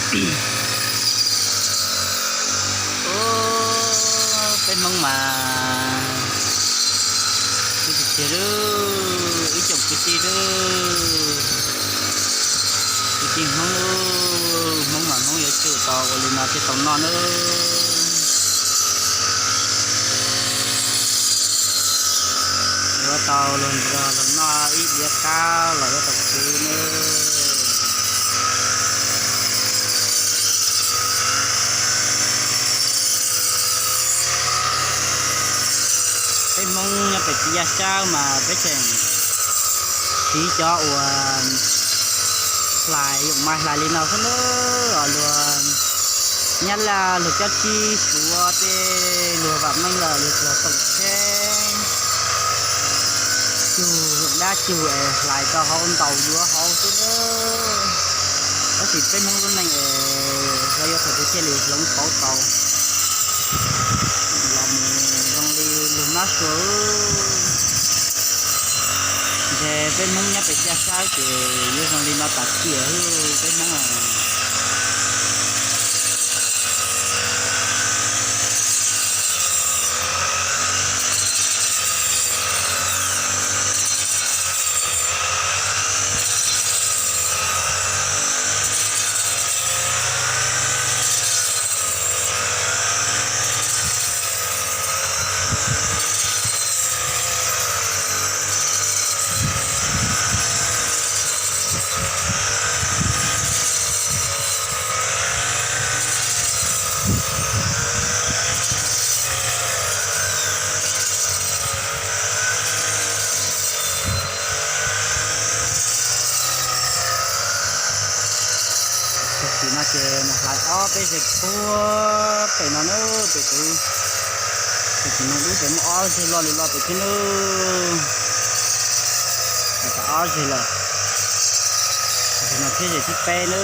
Peb Hmoob mas, ib tug tiag lawm, ib tsoom kwv tij lawm, kwv tij Hmoob, Hmoob mas Hmoob yuav tsum tau ua li no thiaj tau noj nawb. Yuav tau luag nrog luag noj ib diav qab los yuav tau khwv nawb. Peb Hmoob nyob pem txiv yaj sab mas peb tseem siv cov uas hlais, yoom mais hlais li no xwb nawb. Luag Nyab Laj, luag Cob Tshib, Suav tej, luag vam meej lawm luag tsuas toom tsheb cug dab cug es hlais rau hauv ntaus yuav hauv xwb nawb. Tab sis peb Hmoob lub neej es xyov yuav thaum twg thiaj li hloov pauv tau los mus zoo li luag mab sua. Ntshe peb Hmoob nyob pem txiv yaj sab ces yuav zoo li no tas tiam peb Hmoob. Tam sim no ces mus hlais ob peb zeg puag pem no nawb, pem kwv. Tam sim no dub ces muaj ob zeg loj li loj pem thiab nawb. Hlais tau ob zeg lawm. Zeg no thiab zeg thib peb nawb.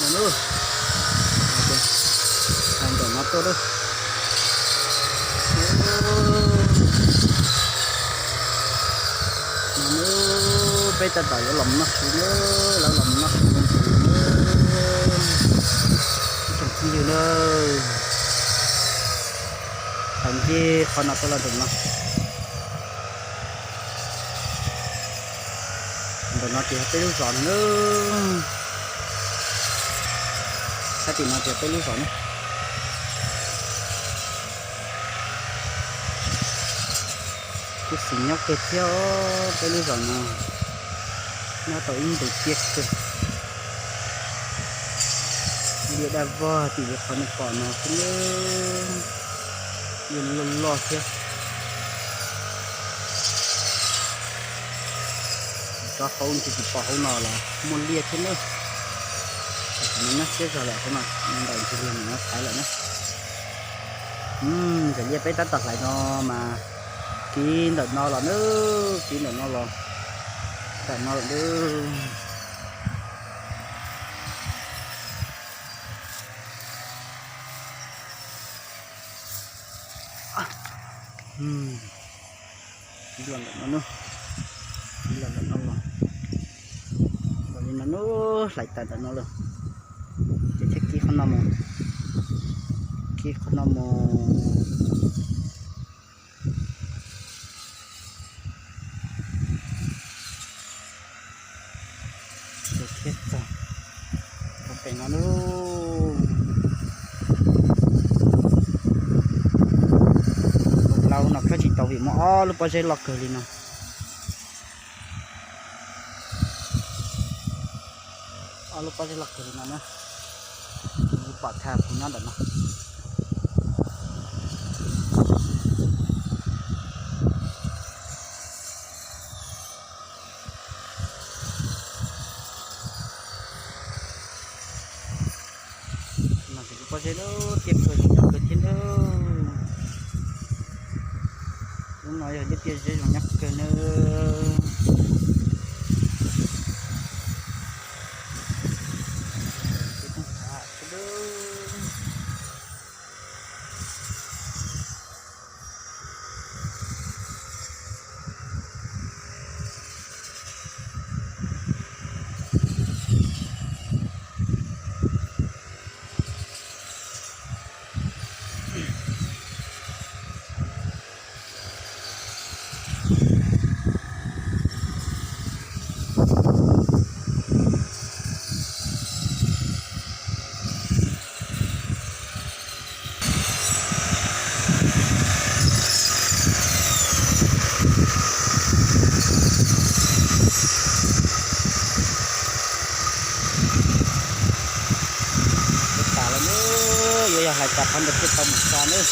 No nawb, ntawm no tuaj lawm. No nawb, peb tab tom yuav los noj su nawb, lawv los noj su zoo tus nawb. Ib tsoom phooj ywg nawb, thaum nce qhov no tuaj los ntawm no. Ntawm no ces yog peb lub zos no nawb. Sab tim no ces peb lub zos na. Kuj xis nyob kawg thiab, peb lub zos no nyob tau ib ntus tiaj kawg. Liaj daj vog tim li qhov nej pom no xwb nawb, liaj loj loj thiab. Rov hauv ntshe tsis pom hauv no los muaj liaj thiab nawb. Tam sim no nyob siab zog lawm, hauv no ntawm ntsis li mus no thaiv lawm na. Ntawm liaj peb tab tom hlais no mas kiv ntawm no los nawb, kiv ntawm no los, ntawm no lawm nawb. Kiv los ntawm no nawb, kiv los ntawm no los, los li no nawb, hlais tas ntawm no lawm, ces thiaj kiv qhov no mus, kiv qhov no mus. Tus thiab txog rau pem no lub laus no khaub tsis tau vim muaj ob lub pob zeb loj kawg li no. Ob lub pob zeb loj kawg li no na. Pom tag kuv nyob ntawm no. Lub pob zeb lub tiaj kawg zoo nyob kawg thiab nawb. Lub no yog lub tiaj zeb zoo nyob kawg nawb. Cas qhov ntawd thiaj tau mus so nawb.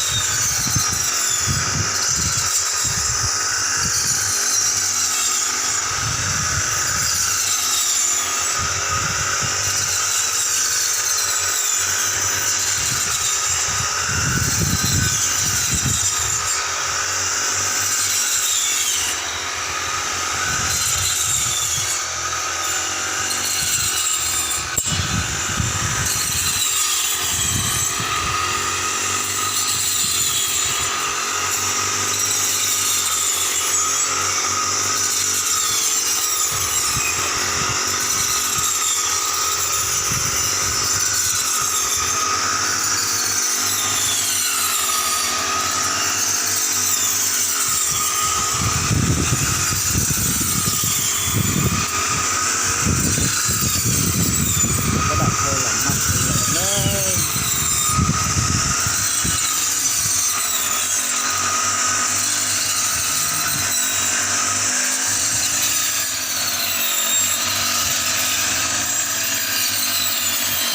Ko dam thau los noj xwb lawm na.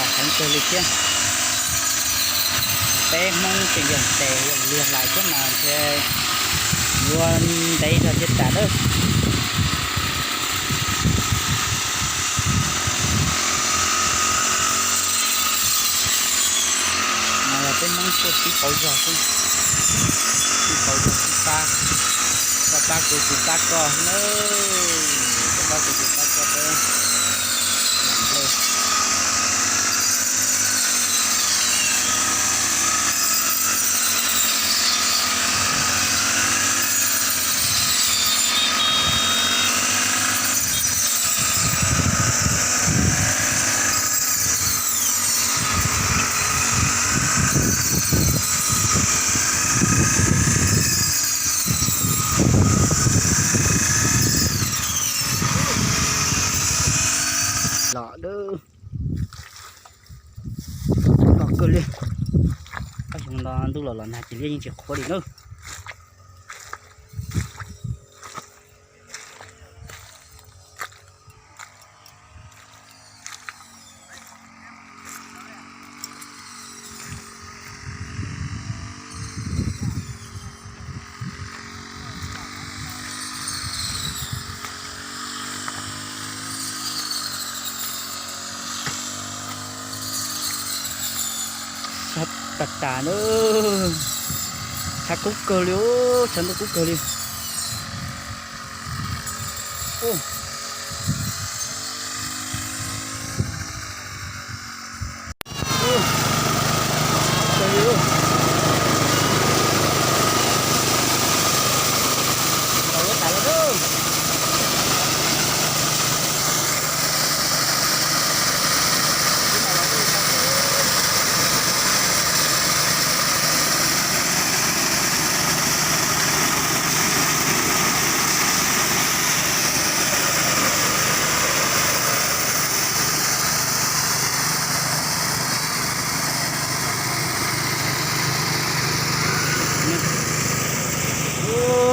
Hav heev kawg li thiab. Peb Hmoob tseem yoog tes yoog liag lais thiab mas ntshe yuav ntev zog thiab tas lawm. No yog peb Hmoob tuaj sib pauv zog xwb, sib pauv zog sib pab, koj pab kuv kuv pab koj xwb na, koj pab kuv kuv pab koj peb lam nplej. Los dub, los kawg li. Ob xyoo no ntuj los los nag ces liab yeej tsis qhuav li na. Tshab tas tas na, tshab kub kawg li, tshab ntuj kub kawg li.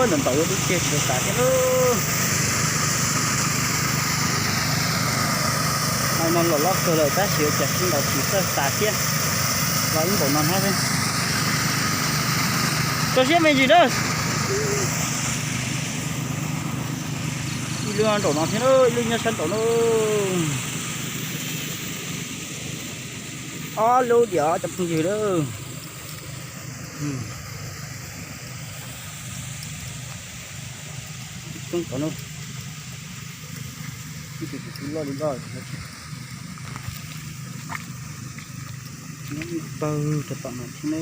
Ntawm ntaum yuav dub tiag tsis tas thiab lub. Hmo no los loj kawg lawm tab sis ua cas sib ntaus tsis txawj tas thiab. Los ib npaum no hnab xwb. Rau siab me ntsis na. Ib lub nraum no thiab na, ib lub nyob sab nraum na. Ob lub diam cov phooj ywg na. Coob tod na. Ib tug tsis loj li loj. Nyob ib pawg rau tom no thiab na.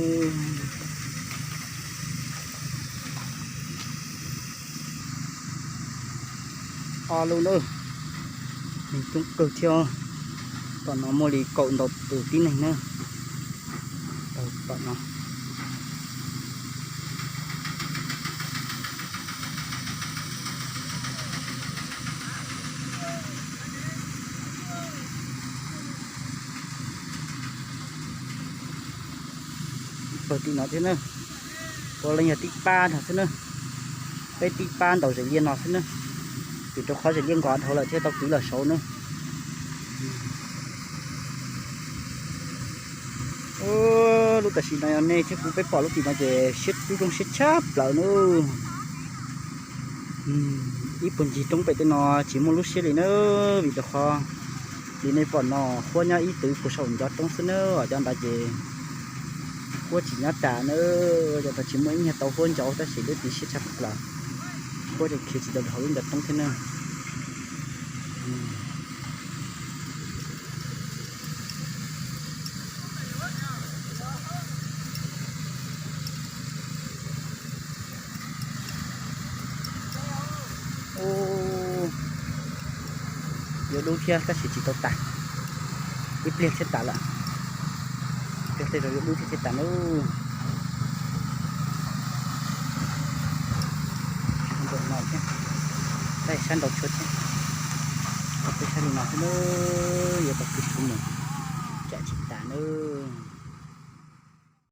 Ob lub na, neeg coob kawg thiab. Tom no muaj li kaum ntau tus tib neeg na. Tom no. Pawg tim no thiab na. Puav leej yog tib pab no xwb na. Peb tib pab ntaus zes liaj no xwb na. Vim rau qhov zes liaj nkos dhau lawm thiaj tau kwv los saud na. Lub tam sim no yog nej thiab kuv peb pom lub tim no ces siab tub zoo siab tshaj plaws nawb. Ib puag ncig roob pem tej no tsis muaj lub siab li nawb, vim rau qhov li nej pom no huab nyob ib tw puag saum ncov roob xwb nawb, cov ntawd ces huab tsis nyob tas nawb, cov ntawd tsis muaj ib nyuag tau huab ncauj tab sis lub tid siab tshaj plaws, huab tseem khiav tsis tau rau hauv lub ncov roob thiab nawb. Ub, yuav dub thiab tab sis tsis tau tas, ib pliag thiaj tas lawm. Pliag tej zaum yuav dub thiab thiaj tas nawb. Nraum no thiab, tab sab nraud tshuav thiab. Peb sab li no xwb nawb, yuav tau pw sub mus, tsam tsis tas nawb.